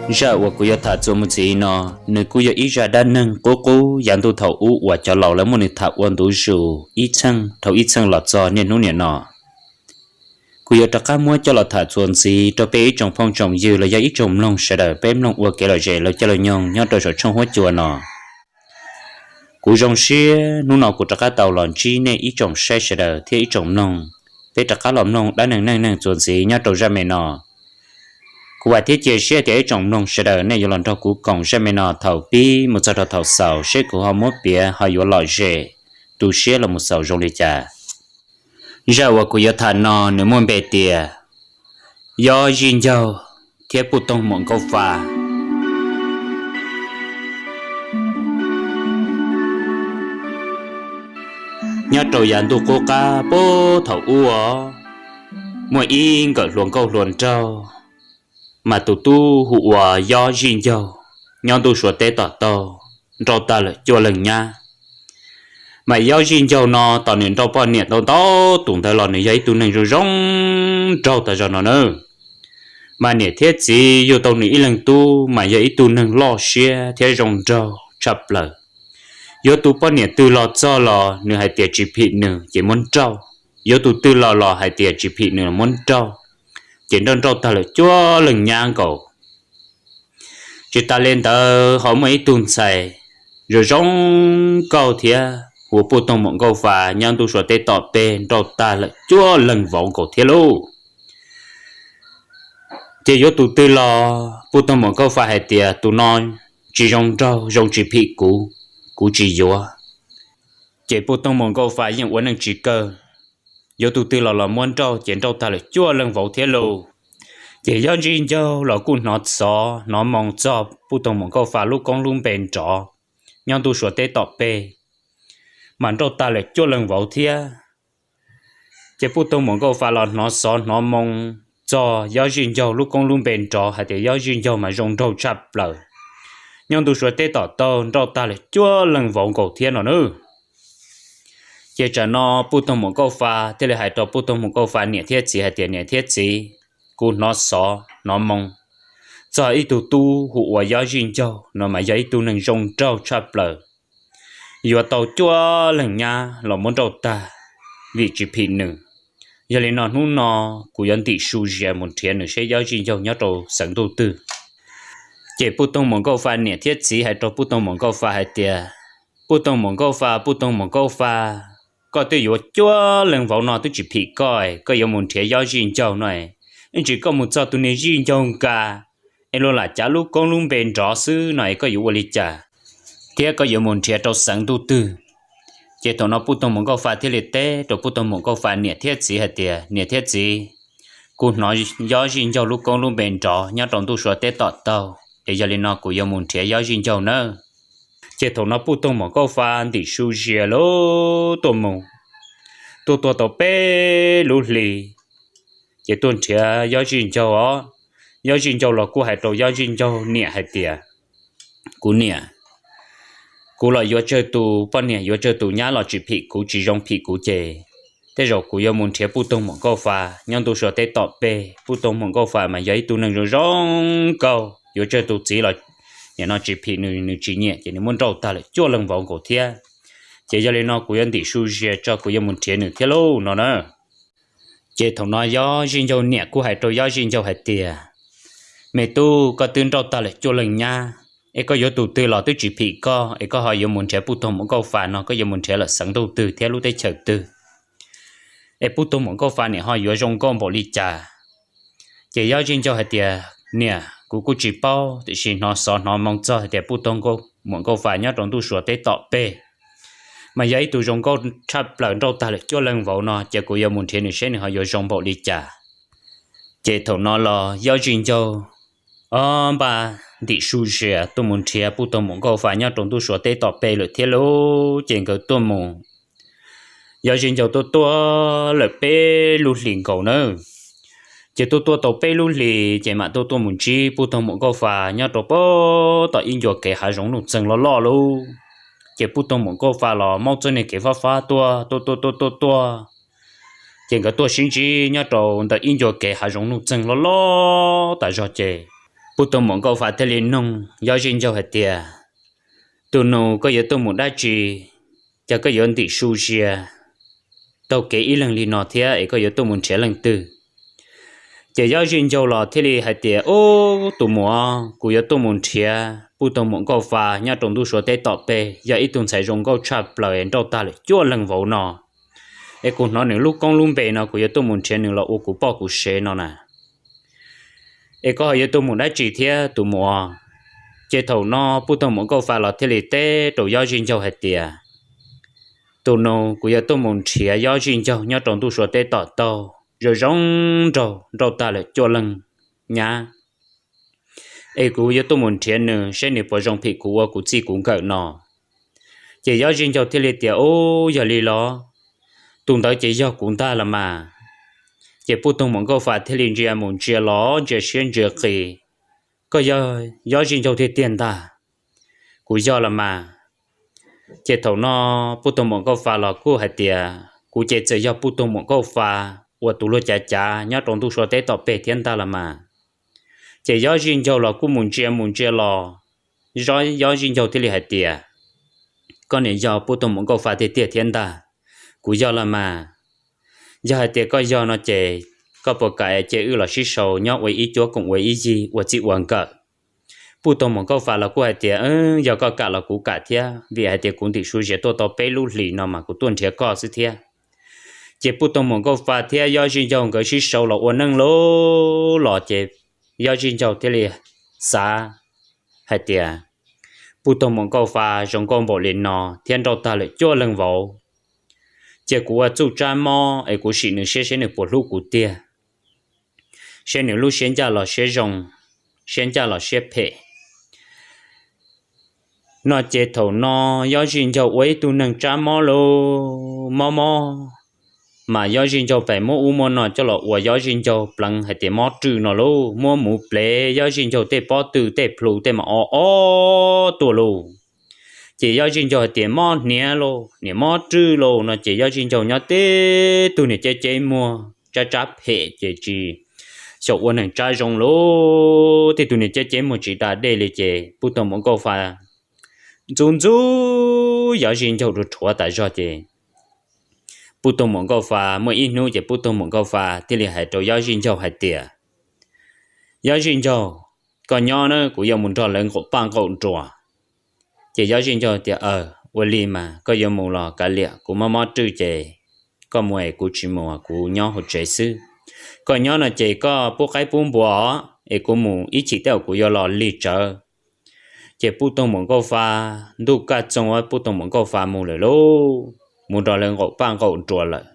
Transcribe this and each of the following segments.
Zaj uas kuv yuav tham txuas mus txiv no, nws kuj yog ib zaj dab neeg qub qub yav ntuj thaum ub uas cov laus lawv muaj nws tham ua ntu zus ib txheej dhau ib txheej los txog niaj hnub niam no. Kuv yuav rov qab muab coj los tham txuas ntxiv rau peb ib tsoom phooj tsoom ywg los yog ib tsoom mloog sawv daws peb mloog ua kev lom zem lawv coj lawv nyoog nyob rau saum tshooj huab cua no. Kuv zoo siab hnub no kuv rov qab tau los ntsib nej ib tsoom saib sawv daws thiab ib tsoom mloog, peb rov qab los mloog dab neeg neej neeg txuas ntxiv nyob rau zaj me no. Kuv vam thiab cia siab tias ib tsoom mloog sawv daws nej yuav los nrog kuv koom zaj me no thaum pib mus txog rau thaum xaus seb kuv ho muab piav ho yuav lom zem tu siab los mus xaus zoo li cas. Zaj uas kuv yuav tham no nws muaj npe tias Yob Zij Ncaug thiab Puj Toog Muam Nkauj Fa. Nyob rau yav ntuj qub qab puag thaum ub, muaj ib nkawm hluas nkauj hluas nraug, mas tus tub hu ua Yob Zij Ncaug, nyob ntuj Suav teb tom taug, nrauj tag lawm cuaj leeg nyab. Mas Yob Zij Ncaug no tos nws nrauj poj niam ntau ntau tus ntawd los nws yog ib tug neeg zoo zoo nraug tas zog no na. Mas niam thiab txiv yug tau nws ib leeg tub mas yog ib tug neeg loj siab thiab zoo nraug tshaj plaws. Yuav tus poj niam twg los txog los nws hais tias tsis phim nws ces muab nrauj, yuav tus twg los los hais tias tsis phim nws muab nrauj, ces nrauj nrauj tag lawm cuaj leeg nyab nkaus. Tsis tas li ntawd ho muaj ib tug ntxhais zoo zoo nkauj thiab hu ua Puj Toog Muam Nkauj Fa nyob ntuj Suav teb tom peg nrauj tag lawm cuaj leeg vauv nkaus thiab lauj. Ces yuav tus twg los Puj Toog Muam Nkauj Fa hais tias tus no tsis zoo nraug, zoo tsis phim kuv, kuv tsis yuav. Ces Puj Toog Muam Nkauj Fa yeej ua neej tsis kawg, yuav tus twg los los muab nrauj ces nrauj tag lawm cuaj leeg vauv thiab lauj. Ces Yob Zij Ncaug los kuj hnov xov hnov moo txog Puj Toog Muam Nkauj Fa lub koob lub npe nrov nyob ntuj Suav teb tom peg, mas nrauj tag lawm cuaj leeg vauv thiab. Ces Puj Toog Muam Nkauj Fa los hnov xov hnov moo txog Yob Zij Ncaug lub koob lub npe nrov hais tias Yob Zij Ncaug mas zoo nraug tshaj plaws, nyob ntuj Suav teb tom taug nrauj tag lawm cuaj leeg vauv nkaus thiab no na. Ces tsam no Puj Toog Muam Nkauj Fa thiaj li hais rau Puj Toog Muam Nkauj Fa niam thiab txiv hais tias niam thiab txiv, kuv hnov xov hnov moo txog ib tug tub hu ua Yob Zij Ncaug no mas yog ib tug neeg zoo nraug tshaj plaws, yuav tau cuaj leeg nyab los muab nrauj tag vim tsis phim nws. Yog li no hnub no kuv yuav ntim su zias mus nrhiav nws seb Yob Zij Ncaug nyob rau xeev ntuj twg. Ces Puj Toog Muam Nkauj Fa niam thiab txiv hais rau Puj Toog Muam Nkauj Fa hais tias, Puj Toog Muam Nkauj Fa, Puj Toog Muam Nkauj Fa, koj twb yuav cuaj leeg vauv no twb tsis phim koj, koj yuav mus nrhiav Yob Zij Ncaug no, ib ntsis koj mus txog tus niag Zij Ncaug nkas es luag lam cav lub koob lub npe nrov xwb no es koj yuav ua li cas, thiab koj yuav mus nrhiav rau xeev ntuj twg? Ces thaum no Puj Toog Muam Nkauj Fa thiaj li teb rau Puj Toog Muam Nkauj Fa niam thiab txiv hais tias niam thiab txiv, kuv hnov Yob Zij Ncaug lub koob lub npe nrov nyob rau ntuj Suav teb tom taug, es yog li no kuv yuav mus nrhiav Yob Zij Ncaug nawb. Ces thaum no Puj Toog Muam Nkauj Fa ntim su zias lawm tuaj mus, tuaj tuaj tau peb lub hlis, ces tuaj nrhiav Yob Zij Ncaug os. Yob Zij Ncaug los kuj hais rau Yob Zij Ncaug niam hais tias, kuv niam, kuv los yuav tsawg tus poj niam yuav tsawg tus nyab los tsis phim kuv tsis zoo phim kuv ces tej zaum kuv yuav mus nrhiav Puj Toog Muam Nkauj Fa nyob ntuj Suav teb tom peg. Puj Toog Muam Nkauj Fa mas yog ib tug neeg zoo zoo nkauj, yuav tsawg tus txiv los nim no tsis phim nws, nws tsis nyiam ces nws muab nrauj tag lawm cuaj leeg vauv nkaus thiab. Ces yog li no kuv yuav ntim su zias tso kuv yuav mus nrhiav nws thiab lauj no na. Ces thaum no Yob Zij Ncaug niam kuj hais rau Yob Zij Ncaug hais tias, me tub, koj twb nrauj tag lawm cuaj leeg nyab, es koj yuav tus twg los twb tsis phim koj, es koj ho yuav mus nrhiav Puj Toog Muam Nkauj Fa no koj yuav mus nrhiav lawm xeev ntuj twg thiab lub teb chaws twg? Es Puj Toog Muam Nkauj Fa niam ho yuav zoo nkauj npaum li cas? Ces Yob Zij Ncaug hais tias, niam, kuv kuj tsis paub, tiam sis hnov xov hnov moo txog hais tias Puj Toog Muam Nkauj Fa nyob rau ntuj Suav teb tom peg, mas yog ib tug zoo nkauj tshaj plaws nrauj tag lawm cuaj leeg vauv no, ces kuv yuav mus nrhiav nws seb nws ho yuav zoo npaum li cas. Ces thaum no los Yob Zij Ncaug ob npaj ntim su zias tuaj mus nrhiav Puj Toog Muam Nkauj Fa nyob rau ntuj Suav teb tom peg lawm thiab lauj. Ces nkawd tuaj mus, Yob Zij Ncaug tuaj tuaj lawm peb lub hlis nkaus nawb. Ces tuaj tuaj tau peb lub hlis ces mam tuaj tuaj mus ntsib Puj Toog Muam Nkauj Fa nyob rau pem tom ib ncua kev hav zoov nuj txeeg loj loj lauj. Ces Puj Toog Muam Nkauj Fa los maub txoj niag kev fab fab tuaj tuaj tuaj tuaj tuaj tuaj. Ces nkawd tuaj sib ntsib nyob rau ntawm ib ncua kev hav zoov nuj txeeg loj loj tas zog ces Puj Toog Muam Nkauj Fa thiaj li noog Yob Zej Ncaug hais tias, tus nus, koj yuav tuaj mus dab tsi? Cas koj yuav ntim su zias taug kev ib leeg li no thiab es koj yuav tuaj mus nrhiav leej twg? Ces Yob Zej Ncaug los thiaj li hais tias, ub, tus muam, kuv yuav tuaj mus nrhiav Puj Toog Muam Nkauj Fa nyob rau ntuj Suav teb tom peg, yog ib tug ntxhais zoo nkauj tshaj plaws es nrauj tag lawm cuaj leeg vauv no. Es kuv hnov nws lub koob lub npe no, kuv yuav tuaj mus nrhiav nws los ua kuv poj kuv sev no na. Es koj ho yuav tuaj mus dab tsi thiab tus muam? Ces thaum no Puj Toog Muam Nkauj Fa los thiaj li teb rau Yob Zej Ncaug hais tias, tus nus, kuv yuav tuaj mus nrhiav Yob Zej Ncaug nyob rau ntuj Suav teb tom taug, zoo zoo nraug, nrauj tag lawm cuaj leeg nyab. Es kuv yuav tuaj mus nrhiav nws saib nws puas zoo phim kuv ua kuv txij kuv nkawm no. Ces Yob Zej Ncaug thiaj li tias, ub, yog li los? Tus ntawd ces yog kuv ntag los mas. Ces Puj Toog Muam Nkauj Fa thiaj li ntsia mus ntsia los ntsia siab ntsia qis, koj yog Yob Zej Ncaug tiag tiag ntag. Kuv yog los mas. Ces thaum no Puj Toog Muam Nkauj Fa los kuj hais tias, kuv ces txawm yog Puj Toog Muam Nkauj Fa uas tus luag cav cav nyob rau ntuj Suav teb tom peg thiab ntag los mas. Ces Yob Zej Ncaug los kuj mus ntsia mus ntsia los, Yob Zej Ncaug thiaj li hais tias, koj niam yog Puj Toog Muam Nkauj Fa tiag tiag thiab ntag. Kuv yog los mas. Yog hais tias koj yog no ces koj puas kam cia wb los sib sau nyob ua ib cuab koom ua ib yig ua txij ua nkawm? Puj Toog Muam Nkauj Fa los kuj hais tias, yog koj kam los kuv kam thiab, vim hais tias kuv ntim su zias tuaj tau peb lub hlis no mas kuv tuaj nrhiav koj xwb thiab. Ces Puj Toog Muam Nkauj Fa thiab Yob Zej Ncaug nkawd sib sau los ua neej lauj los ces Yob Zej Ncaug thiaj li xav hais tias, Puj Toog Muam Nkauj Fa zoo nkauj npaum li no thiab nrauj tag lawm cuaj leeg vauv, ces kuv ua txuj tsab mob es kuv sim nws siab seb nws puas hlub kuv tiag, seb nws lub siab ncaj los siab zoo, siab ncaj los siab phem. No ces thaum no Yob Zej Ncaug ua ib tug neeg tsab mob lauj, mob mob, mas Yob Zej Ncaug pem muab ub muab no coj los ua Yob Zej Ncaug pleev hais tias mob rwj no lauj, muab muv plev Yob Zej Ncaug tej pob tw tej plhu tej mas o o tuaj lauj. Ces Yob Zej Ncaug hais tias mob hniav lauj, niam mob rwj lauj no ces Yob Zej Ncaug nyob tib tug niag ceb ceb muag tsab tsab phem ces tsis xyaum ua neeg tsab zoo lauj, tib tug niag ceb ceb muag tsis da dej li ces Puj Toog Muam Nkauj Fa ntxub ntxub Yob Zej Ncaug rhuav rhuav tas zog ces Puj Toog Muam Nkauj Fa muaj ib hnub ces Puj Toog Muam Nkauj Fa thiaj li hais rau Yob Zej Ncaug hais tias, Yob Zej Ncaug, koj nyob na, kuv yuav mus nrog lawv nqaum paj nqaum nruas. Ces Yob Zej Ncaug tias, aw, ua li mas koj yuav mus los kav liam, kuv mob mob rwj ces koj mus es kuv tsis mus, kuv nyob hauv tsev xwb. Koj nyob no ces koj pub qaib pub npua es kuv mus ib chim tej uas kuv yuav los lig tsawv. Ces Puj Toog Muam Nkauj Fa, ntuj kaj txoog Puj Toog Muam Nkauj Fa mus lawm lauj, mus nrog lawv nqaum paj nqaum nruas lawm.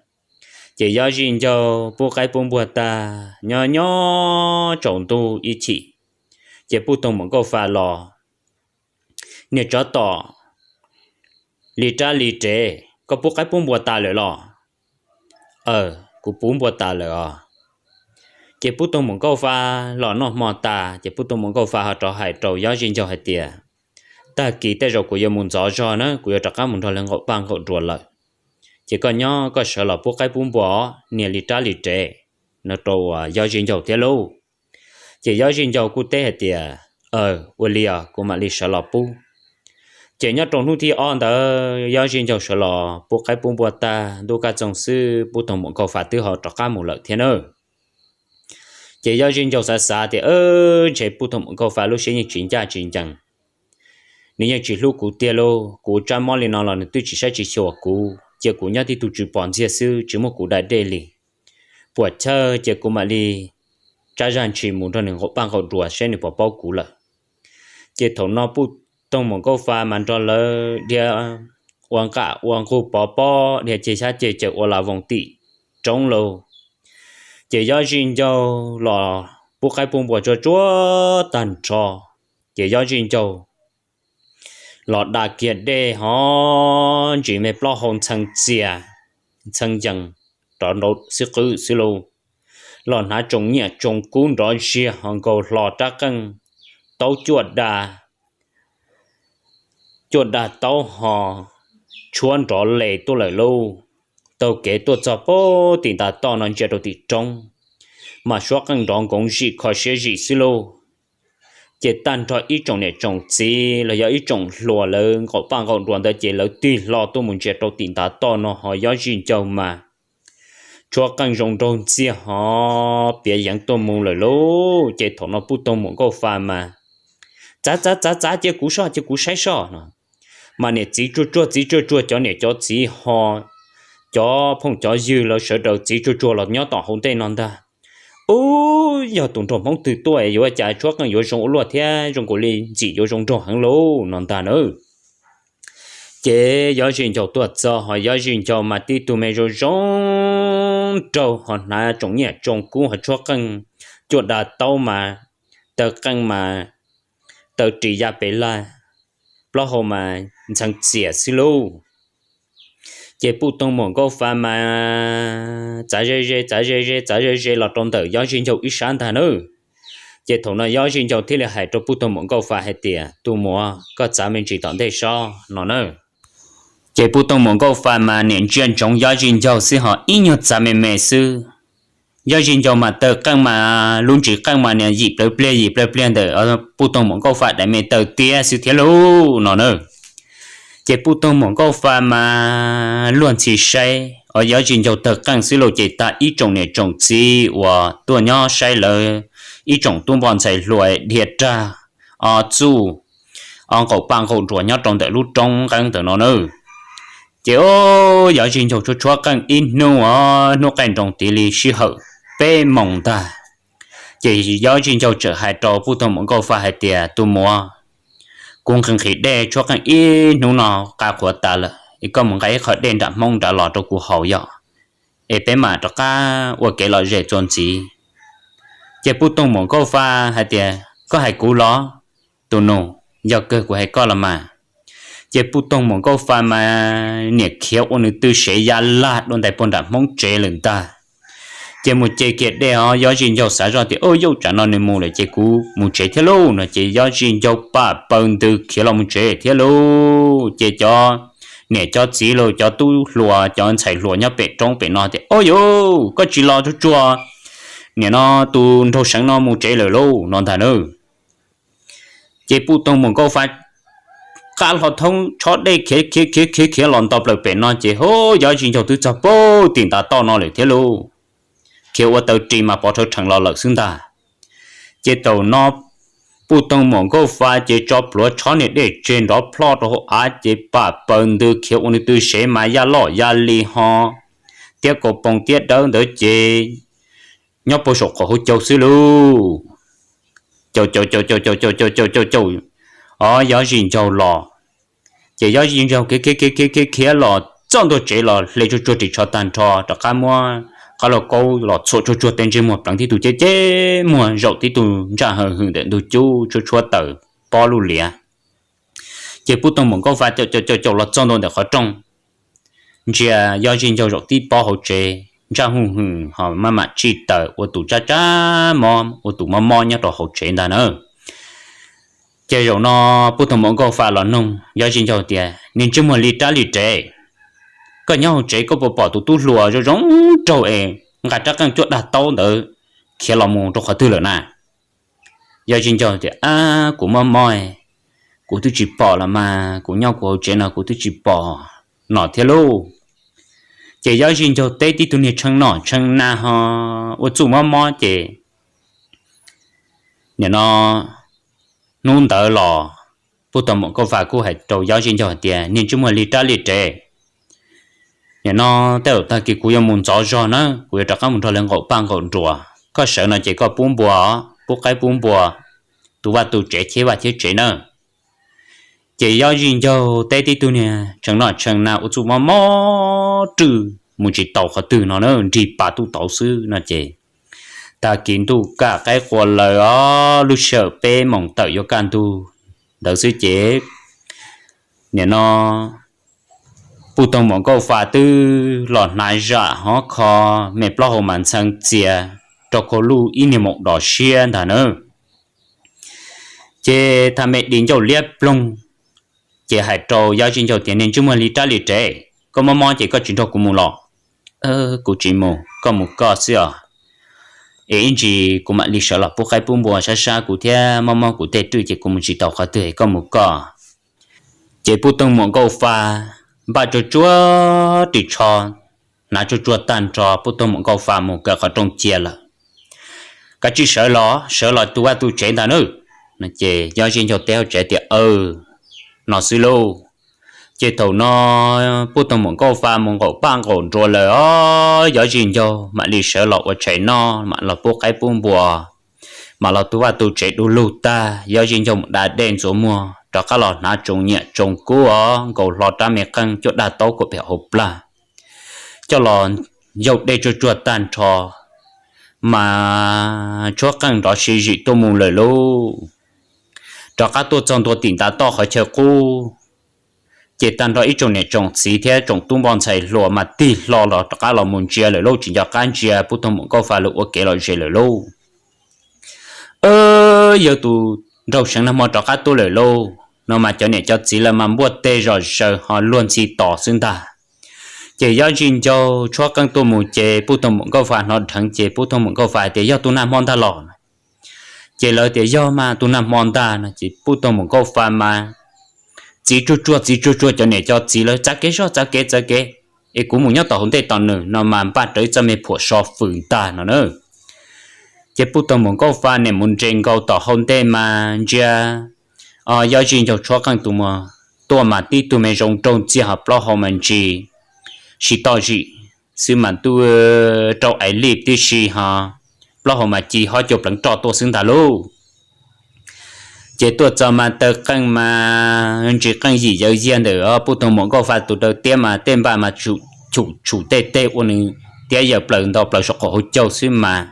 Ces Yob Zej Ncaug pub qaib pub npua tag, nyob nyob tsaus ntuj ib chim, ces Puj Toog Muam Nkauj Fa los, niag tsov tom li rab li rev, koj pub qaib pub npua tas lawm los? Aw, kuv pub npua tas lawm os. Ces Puj Toog Muam Nkauj Fa los noj hmo tas ces Puj Toog Muam Nkauj Fa ho rov hais rau Yob Zej Ncaug hais tias, tag kis tej zaum kuv yuav mus ntxov zog na, kuv yuav rov qab mus nrog lawv nqaum paj nqaum nruas lawm. Ces koj nyob koj sawv los pub qaib pub npua, niag li rab li rev, no rau uas Yob Zej Ncaug thiab lauj. Ces Yob Zej Ncaug kuj teb hais tias, aw, ua li os, kuv mam li sawv los pub. Ces nyob rau hnub thib ob ntawd Yob Zej Ncaug sawv los pub qaib pub npua tag, ntuj kaj txoog xwb Puj Toog Muam Nkauj Fa twb ho rov qab mus lawm thiab na. Ces Yob Zej Ncaug xav xav tias, ntshe Puj Toog Muam Nkauj Fa lub siab yeej tsis ncaj tsis ncees, nws yeej tsis hlub kuv tiag lauj, kuv tsab mob li no los nws twb tsis saib tsis xyuas kuv, cia kuv nyob tib tug tsw pom ntxiag xwb tsis muab kuv da dej li. Puas chawj ces kuv mam li tsab zaj ntshis mus nrog nws nqaum paj nqaum nruas saib nws puas paub kuv lawm. Ces thaum no Puj Toog Muam Nkauj Fa mas nrog lawv dhia ua nqaj ua nqug pov pob, dhia ceg xyab ceg cawm ua la voos tim roob lauj. Ces Yob Zej Ncaug los pub qaib pub npua tsuag tsuag tag nrho, ces Yob Zej Ncaug los da kiag dej ho ntsis me plaub hau ntxhee txias ntxhee yees rov nrau xwb qwb xwb lauj. Los hnav tsoos nyiaj tsoos kub nrov ziag ho nkaus hlo rab qeej taub cuaj da, cuaj da taub ho tshuab nrov les tuaj lawm lauj. Taug kev tuaj txog pem tim ntav toj no ntsia rau tim roob, mas suab qeej nrov nkoov zim kho siab zim xwb lauj. Ces tag nrho ib tsoom niam tsoom txiv los yog ib tsoom hluas lawv nqaum paj nqaum nruas ntawd ces lawv tig hlo tuaj mus ntsia rau tim ntav toj no ho Yob Zim Ncaug mas tshuab qeej zoo nraug ntxiag ho piav yeev tuaj mus lawm lauj. Ces thaum no Puj Toog Muam Nkauj Fa mas, Txav txav txav txav, cia kuv soj, cia kuv saib soj no. Mas niam txiv tsuag tsuag txiv tsuag tsuag, cov niam cov txiv ho cov phooj cov ywg lawv sawv daws txiv tsuag tsuag los nyob tom hauv ntej no ntag. Ub, yog tus nraug Hmoob twg tuaj yuav cas tshuab qeej yuav zoo ua luaj thiab zoo nkaus li ntxim yuav zoo nraug heev lauj no ntag na. Ces Yob Zim Ncaug tuaj txog ho Yob Zim Ncaug mas tib tug me zoo zoo nraug ho hnav tsoom nyiaj tsoom kub ho tshuab qeej cuaj dag taub mas taw qeej mas taw ris ya pes lawm, plaub hau mas ntxhee txias xwb lauj. Ces Puj Toog Muam Nkauj Fa mas txav ze ze txav ze ze txav ze ze los rau ntawm Yob Zim Ncaug ib sab ntag na. Ces thaum no Yob Zim Ncaug thiaj li hais rau Puj Toog Muam Nkauj Fa hais tias, Tus muam, koj txav me ntsis tom ntej sob no na. Ces Puj Toog Muam Nkauj Fa mas niam ntsia ntsoov Yob Zim Ncaug xwb ho ib nyuag txav me me xwb. Yob Zim Ncaug mas taw qeej mas lub ntsis qeej mas niam yim plawv pliag yim plawv pliag ntawm Puj Toog Muam Nkauj Fa daim me taw tiab xwb thiab lauj no na. Ces Puj Toog Muam Nkauj Fa mas luag ntxhi saib os Yob Zim Ncaug taw qeej xwb lauj. Ces tag ib tsoom niam tsoom txiv uas tuaj nyob saib lawv ib tsoom tub npoj ntxhais hluas dhia rag o txuj o nqaum paj nqaum nruas nyob rau ntawm lub roob nqeeb ntawm no na. Ces o, Yob Zim Ncaug tshuab tshuab qeej ib hnub os, hnub qaij nroos tiv li sij hawm peb moos ntag. Ces Yob Zim Ncaug txawm hais rau Puj Toog Muam Nkauj Fa hais tias, Tus muam, kuv nqhis nqhis dej tshuab qeej ib hnub no qab qhuav tas lawm, es koj mus nqa ib qho dej nram Hmoob nrad los rau kuv haus yom, es peb mam rov qab ua kev lom zem txuas ntxiv. Ces Puj Toog Muam Nkauj Fa hais tias, Koj hais kuv los? Tus nus, yog kawg kuv hais koj los mas. Ces Puj Toog Muam Nkauj Fa mas niam khiav ua nws tw sev ya laj dua ntais puag nram Hmoob tsev lawm ntag. Ces mus ce kiag dej os, Yob Zim Ncaug xav zoj tias, Au, yauj, tsam no nws mus lawm ces kuv mus tsev thiab lauj no. Ces Yob Zim Ncaug pam paws ntws khiav los mus tsev thiab lauj. Ces cov niam cov txiv los cov tub hluas cov ntxhais hluas nyob pem roob pem no tias, Au yauj, koj tsis los tsuag tsuag, nim no tus nraug seev no mus tsev lawm lauj no ntag na. Ces Puj Toog Muam Nkauj Fa qab hlo thoob tshob dej khiav khiav khiav khiav khiav los nto plaws pem no ces ho Yob Zim Ncaug twb txog puag tim ntav toj no lawm thiab lauj. Khiav ua taw ris mas pov rhawv rhees los lawm xwb ntag. Ces thaum no Puj Toog Muam Nkauj Fa ces tso plhuav tshob niag dej tseg nrov plho rau hauv av ces pam paws ntws khiav ua nws tw sev mas ya loj ya li ho tiab kaus poos tiab dawb ntawd ces nyob puag saum qaum hauv caug xwb lauj. Caum caum caum caum caum caum caum caum caum caum, o, Yob Zim Ncaug los. Ces Yob Zim Ncaug khiav khiav khiav khiav khiav los txog ntua tsev los hle tsuag tsuag ris tsho tag nrho rov qab muab qab lauj kaub los txhuam tsuag tsuag tej ntsej muag pleev tib tug ceb ceb muag zaum tib tug ntsaj haws hwm ntawm ntug cub tshuab tshuab taws pob luj liav. Ces Puj Toog Muam Nkauj Fa caum caum caum caum los txog ntua ntawm qhov rooj, ntsia Yob Zim Ncaug zaum tib pob hauv tsev ntsaj huj hwm ho maj mam tsij taws ua tus tsab tsab mob ua tus mob mob nyob rau hauv tsev ntag na. Ces zaum no Puj Toog Muam Nkauj Fa los nug Yob Zim Ncaug tias, Niag ntsej muag li rab li rev, koj nyob hauv tsev koj puas pom tus tub hluas zoo zoo nraug es nqa rab qeej cuaj dag taub ntawd khiav los mus rau qhov twg lawm na? Yob Zim Ncaug tias, Ab, kuv mob mob, kuv twb tsis pom los mas, kuv nyob kuv hauv tsev no kuv twb tsis pom no thiab lauj. Ces Yob Zim Ncaug teb tib tug niag tshee nom tshee na ho ua txuj mob mob ces nim no hnub ntawd los Puj Toog Muam Nkauj Fa kuj hais rau Yob Zim Ncaug hais tias, Niag ntsej muag li rab li rev, nim no tej zaum tag kis kuv yuav mus ntxov zog na, kuv yuav rov qab mus nrog lawv nqaum paj nqaum nruas, koj sawv no ces koj pub npua, pub qaib pub npua, tu vaj tu tsev cheb vaj cheb tsev na. Ces Yob Zim Ncaug teb tib tug niag tshee nom tshee na ua txuj mob mob rwj mus tsis tau qhov twg no na, nrig pas tuj tauv xwb no ces tag kis ntuj kaj qaib qua lawm os, lub sij hawm peb moos tawm yuav kaj ntug ntawd xwb ces nim no Puj Toog Muam Nkauj Fa twb los hnav zam hov kho, me plaub hau mas ntxhee txias rau khau luj ib niag moos dos siab ntag na. Ces tha me di ncauj liab ploog, ces hais rau Yob Zim Ncaug tias, Niag ntsej muag li rab li rev, koj mob mob ces koj tsis nrog kuv mus los? Kuv tsis mus, koj mus koj xwb os. es ib ntsis kuv mam li sawv los pub qaib pub npua sab sab kuv thiab mob mob kuv tej rwj ces kuv mus tsis tau qhov twg, koj mus koj. Ces Pub Toog Muam Nkauj Fa npaj tsuag tsuag ris tsho, hnav tsuag tsuag tag nrho, Pub Toog Muam Nkauj Fa mus kaw qhov rooj cia lawm. Kav tsij sawv los, sawv los tu vaj tu tsev ntag nawb. Ces Yob Zib Ncaug teb hauv tsev tias, Aw, no xwb lauj. Ces thaum no Pub Toog Muam Nkauj Fa mus nqaum paj nqaum nruas lawm os, Yob Zib Ncaug mam li sawv los ua tshais noj, mam los pub qaib pub npua, mam los tu vaj tu tsev du lug tag, Yob Zib Ncaug mus da dej ntxuav muag rov qab los hnav tsoos nyiaj tsoos kub os, nkaus hlo rab me qeej cuaj daj taub kuam pem hauv plag, coj los yaug dej tsuag tsuag tag nrho, mas tshuab qeej nrov si zim tuaj mus lawm lauj. Rov qab tuaj txog ntua tim ntav toj qhov chaw qub, ces tag nrho ib tsoom niam tsoom txiv thiab tsoom tub npoj ntxhais hluas mas tig hlo los rov qab los mus ntsia lawm lauj, tsis nco qab ntsia Pub Toog Muam Nkauj Fa lawv ua kev lom zem lawm lauj. Yawg tus nraug seev nag hmo rov qab tuaj lawm lauj, no mas cov niam cov txiv lawv mas npuaj teg zom zaws ho luag ntxhi tos xwb ntag. Ces Yob Zib Ncaug tshuab qeej tuaj mus ces Pub Toog Muam Nkauj Fa hnov dheev ces Pub Toog Muam Nkauj Fa hais tias, Yog tus nag hmo ntag los? Ces lawv tias, Yog mas, tus nag hmo ntag no. Ces Pub Toog Muam Nkauj Fa mas txiv tsuag tsuag txiv tsuag tsuag cov niam cov txiv lawv, Txav kev zog, txav kev, txav kev, es kuv mus nyob tom hauv ntej tos nws. No mas npaj rawv ib txoj me phuam so fws ntag no na. Ces Pub Toog Muam Nkauj Fa nim mus nres nkaus tom hauv ntej mas ntsia Yob Zib Ncaug tshuab qeej tus mus tuaj mas tib tug me zoo nraug ntxiag ho plaub hau mas ntsis, tsis toj zim xwb mas ntuj, rau ais lij tib si ho plaub hau mas ci hob cua pleev roj tuaj xwb ntag lauj. Ces tuaj txog mas taw qeej mas ntsis qeej yim yawv yiag ntawm Pub Toog Muam Nkauj Fa tus daw tiab mas tej npaj mas tshum tej teg ua nws tiab yaws plaws nto plaws saum qaum hauv caug xwb mas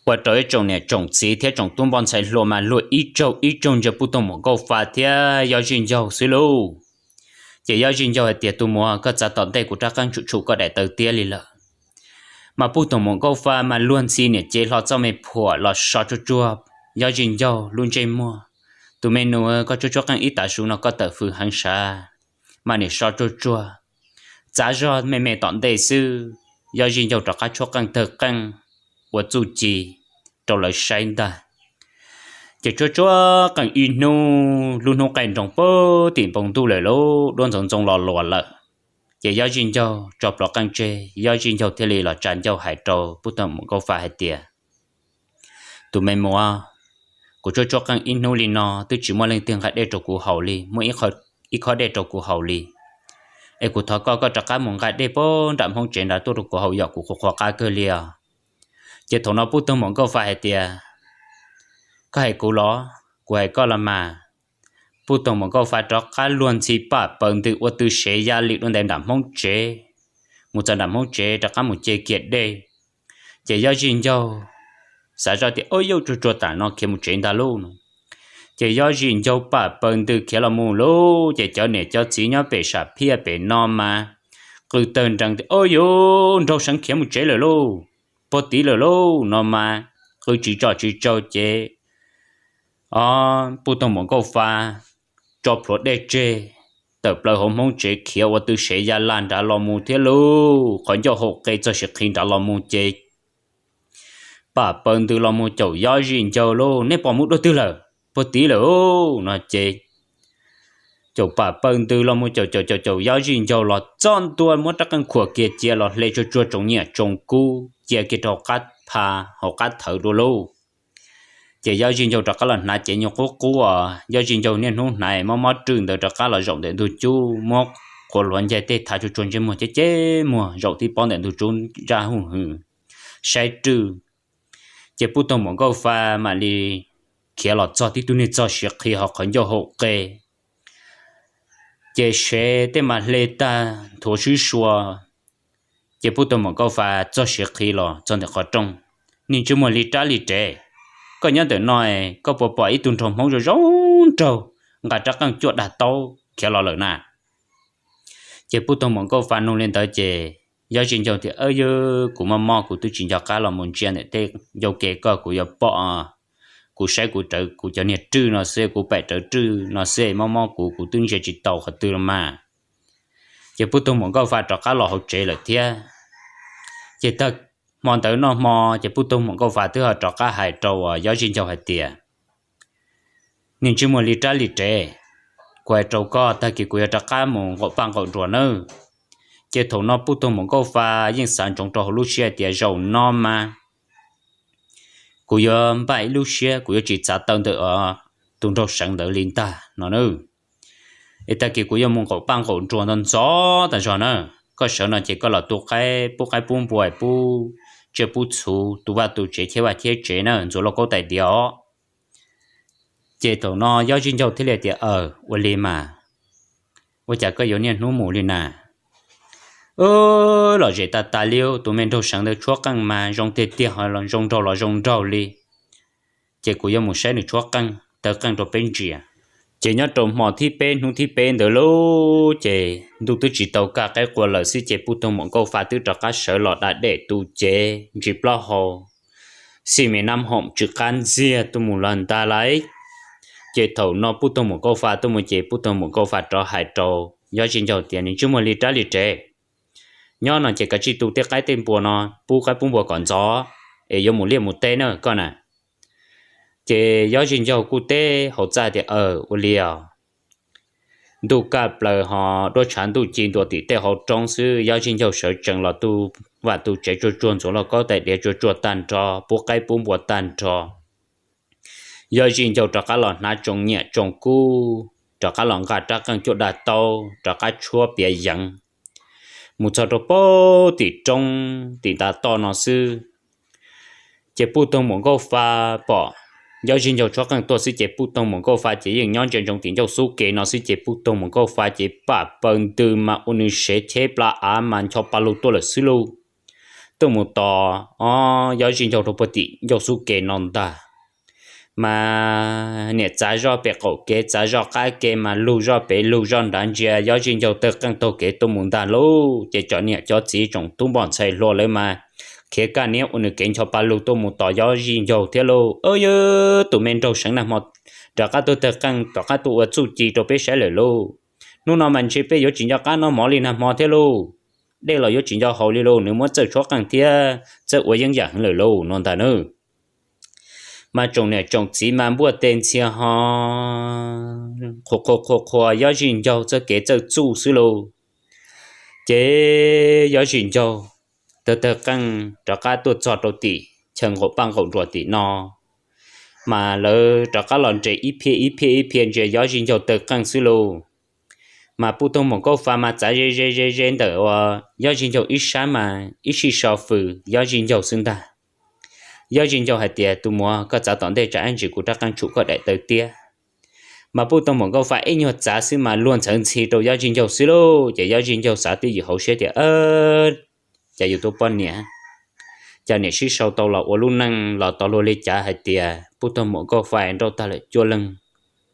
ua rau ib tsoom niam tsoom txiv thiab tsoom tub npoj ntxhais hluas mas luag ib tsaug ib tsaug ntsia Pub Toog Muam Nkauj Fa thiab Yob Zib Ncaug xwb lauj. Ces Yob Zib Ncaug hais tias, Tus muam, koj txav tom ntej kuv rab qeej tshum tshum koj daim taw tiab li lawm. Mas Pub Toog Muam Nkauj Fa mas luag ntxhi niam cev hlo txoj me phuam los so tsuag tsuag Yob Zib Ncaug lub ntsej muag, Tus me nus, koj tshuab tshuab qeej ib tav su no koj tawm fws heev sav. Mas nim so tsuag tsuag, txav zog me me tom ntej xwb, Yob Zib Ncaug rov qab tshuab qeej tawg qeej ua txuj ci rau lawv saib ntag. Ces tshuab tshuab qeej ib hnub, lub hnub qaij nroos pag tim npoo ntuj lawm lauj, duab ntxoov ntxoo los luas lawm. Ces Yob Zib Ncaug tso plhuav qeej tseg, Yob Zib Ncaug thiaj li los tsa ncauj hais rau Pub Toog Muam Nkauj Fa hais tias, Tus me muam, kuv tshuab tshuab qeej ib hnub li no twb tsis muaj leej twg nqa dej rau kuv haus li, muaj ib khob dej rau kuv haus li. Es kuv thov koj, koj rov qab mus nqa dej puag nram Hmoob tsev nrad tuaj rau kuv haus yom, kuv qhuav qhuav qab kawg li os. Ces thaum no Pub Toog Muam Nkauj Fa hais tias, Koj hais kuv los? Kuv hais koj los mas. Pub Toog Muam Nkauj Fa rov qab luag ntxhi pam paws ntws ua tw sev ya li dua ntais nram Hmoob tsev. Mus txog nram Hmoob tsev rov qab mus ce kiag dej. Ces Yob Zib Ncaug xav zoj tias, Ub, yuj, tsuag tsuag tam no khiav mus tsev ntag lauj no. Ces Yob Zib Ncaug pam paws ntws khiav los mus lauj, ces cov niam cov txiv nyob pem sam phiaj pem no mas qw tawg nrees tias, Ub, yuj, nraug seev khiav mus tsev lawm lauj, puag tid lawm lauj no mas qw tsis tso tsis tsau ces Pub Toog Muam Nkauj Fa tso plhuav dej tseg, tawm plaws hauv Hmoob tsev khiav ua tw sev ya la nrad los mus thiab lauj, qhov ncauj haum qe txog siav qhi nrad los mus ces pam paws ntws los mus caum Yob Zib Ncaug lauj, Nej pom mus dua twg lawm? Puag tid lawm no ces caum pam paws ntws los mus caum caum caum caum Yob Zib Ncaug los txog ntua muab rab qeej khuam kiag cia los hle tsuag tsuag tsoos nyiaj tsoos kub cia kiag rau hauv qab pha, hauv qab thawv dua lauj. Ces Yob Zib Ncaug rov qab los hnav cev nyuag qub qub os, Yob Zib Ncaug niaj hnub hnav mob mob rwj ntawd rov qab los zaum ntawm ntug cub muab qhuav hluav ncaig tej thav tsuag tsuag ntsej muag ceb ceb muag zaum tib pob ntawm ntug cub ntsaj huj hwm saib rwj. Ces Pub Toog Muam Nkauj Fa mam li khiav los txog tib tug niag txog siav qhi ho qhov ncauj haum qe, ces sev tej mas hle tag nthuav swb sua. Ces Pub Toog Muam Nkauj Fa txog siav qhi los txog ntawm qhov rooj, Niag ntsej muag li rab li rev, koj nyob ntawm no koj puas pom ib tug nraug Hmoob zoo zoo nraug nqa rab qeej cuaj dag taub khiav los lawm na? Ces Pub Toog Muam Nkauj Fa nug li ntawd ces Yob Zib Ncaug tias, Yog kuv mob mob kuv twb tsis nco qab los mus ntsia ntawm tej ncauj ke koj, kuv yuav pom, kuv saib kuv rawv kuv cov niag rwj no xwb, kuv paim rawv rwj no xwb, mob mob kuv kuv twb ntsia tsis tau qhov twg los mas. Ces Pub Toog Muam Nkauj Fa rov qab los hauv tsev lawm thiab. Ces tag Hmo ntawd noj hmo ces Pub Toog Muam Nkauj Fa twb ho rov qab hais rau Yob Zib Ncaug hais tias, Niag ntsej muag li rab li rev, kuv hais rau koj, tag kis kuv yuav rov qab mus nqaum paj nqaum nruas nawb. Ces thaum no Pub Toog Muam Nkauj Fa yeej xav ntsoov rau hauv lub siab hais tias, Zaum no mas kuv yuav npaj ib lub siab, kuv yuav tsis txav taw ntawm tus nraug seev ntawd li ntag no na. Es tag kis kuv yuav mus nqaum paj nqaum nruas ntxov ntxov tas zog na. Koj sawv no ces koj los tu qaib, pub qaib pub npua, pub tsiaj pub txhu, tu vaj tu tsev, cheb vaj cheb tsev na, ntxuav lauj kaub tais diav os. Ces thaum no Yob Zib Ncaug thiaj li tias, Aw, ua li mas, ua cas koj yuav niaj hnub mus li na? Lom zem tas tas li, tus me nraug seev ntawd tshuab qeej mas zoo tiag tiag, ho zoo nraug los zoo nraug li. Ces kuv yuav mus saib nws tshuab qeej, taw qeej rau peb ntsia. Ces nyob rau hmo thib peb hnub thib peb ntawd lauj, ces ntuj twb tsis tau kaj qaib qua lawm xwb, ces Pub Toog Muam Nkauj Fa twb rov qab sawv los da dej tu cev, ntsis plaub hau, xij me nab hoom tsw qab ntxiag tuaj mus lawm ntag lauj. Ces thaum no Pub Toog Muam Nkauj Fa tuaj mus ces Pub Toog Muam Nkauj Fa rov hais rau Yob Zib Ncaug tias, Niag ntsej muag li rab li rev, nyob no ces kav tsij tu tej qaib tej npua no, pub qaib pub npua kom ntxov, es yuav mus liaj mus teb na koj na. Ces Yob Zib Ncaug kuj teb hauv txaj tias, Aw, ua li os. Ntuj kaj plaws ho duab tshav ntuj ci ntua tim tej hauv roob xwb, Yob Zib Ncaug sawv tsees los tu vaj tu tsev tsuag tsuag, ntxuav lauj kaub tais diav tsuag tsuag tag nrho, pub qaib pub npua tag nrho. Yob Zib Ncaug rov qab los hnav tsoos nyiaj tsoos kub, rov qab los nqa rab qeej cuaj daj taub, rov qab tshuab piav yeev mus txog rau pem tim roob tim ntav toj no xwb. Ces Pub Toog Muam Nkauj Fa pom Yob Zib Ncaug tshuab qeej tuaj xwb ces Pub Toog Muam Nkauj Fa ces yeej nyob ntsia ntsoov tim ncauj xub ke no xwb ces Pub Toog Muam Nkauj Fa ces pam paws ntws mas ua nws sev cheb plab av mas ncho pa lug tuaj lawm xwb lauj. Tuaj mus tos, o, Yob Zib Ncaug rau puag tim ncauj xub ke no ntag. Mas niam txav zoj pem qaum kev, txav zoj qab ke mas lug zoj pem lug zoj nrad ntsia Yob Zib Ncaug taw qeej taug kev tuaj mus ntag lauj. Ces cov niam cov txiv tsoom tub npoj ntxhais hluas lawv mas khiav kaj niab ua nws kev ncho pa lug tuaj mus tos Yob Zib Ncaug thiab lauj. Aw, yog tus me nraug seev nag hmo rov qab tuaj taw qeej rov qab tuaj ua txuj ci rau peb saib lawm lauj. Hnub no mas ntshe peb yuav tsis nco qab noj mov li nag hmo thiab lauj. Dej los yuav tsis nco haus li lauj, nws muab txawj tshuab qeej thiab txawj ua yeeb yam heev lawm lauj no ntag na. Mas tsoom niam tsoom txiv mas npuaj tes ntxhias ho qhuas qhuas qhuas qhuas Yob Zib Ncaug txoj kev txawj txuj xwb lauj. Ces Yob Zib Ncaug taw taw qeej rov qab tuaj txog rau tim chaw nqaum paj nqaum nruas tim no, mas lawv rov qab los nres ib phiab ib phiab ib phiab ntsia Yob Zib Ncaug taw qeej xwb lauj. Mas Pub Toog Muam Nkauj Fa mas txav ze ze ze ze ntawm uas Yob Zib Ncaug ib sab mas ib sij so fws Yob Zib Ncaug xwb ntag. Yob Zib Ncaug hais tias, Tus muam, koj txav tom ntej tsam ib ntsis kuv rab qeej tshum koj daim taw tiab. Mas Pub Toog Muam Nkauj Fa ib nyuag txav xwb mas luag ntxhawv ntxhi rau Yob Zib Ncaug xwb lauj. Ces Yob Zib Ncaug xav twb ywm hauv siab tias, Cas yus tus poj niam, cas niam sib sau tau los ua lub neej los tau luag li cas hais tias Pub Toog Muam Nkauj Fa nrauj tag lawm cuaj leeg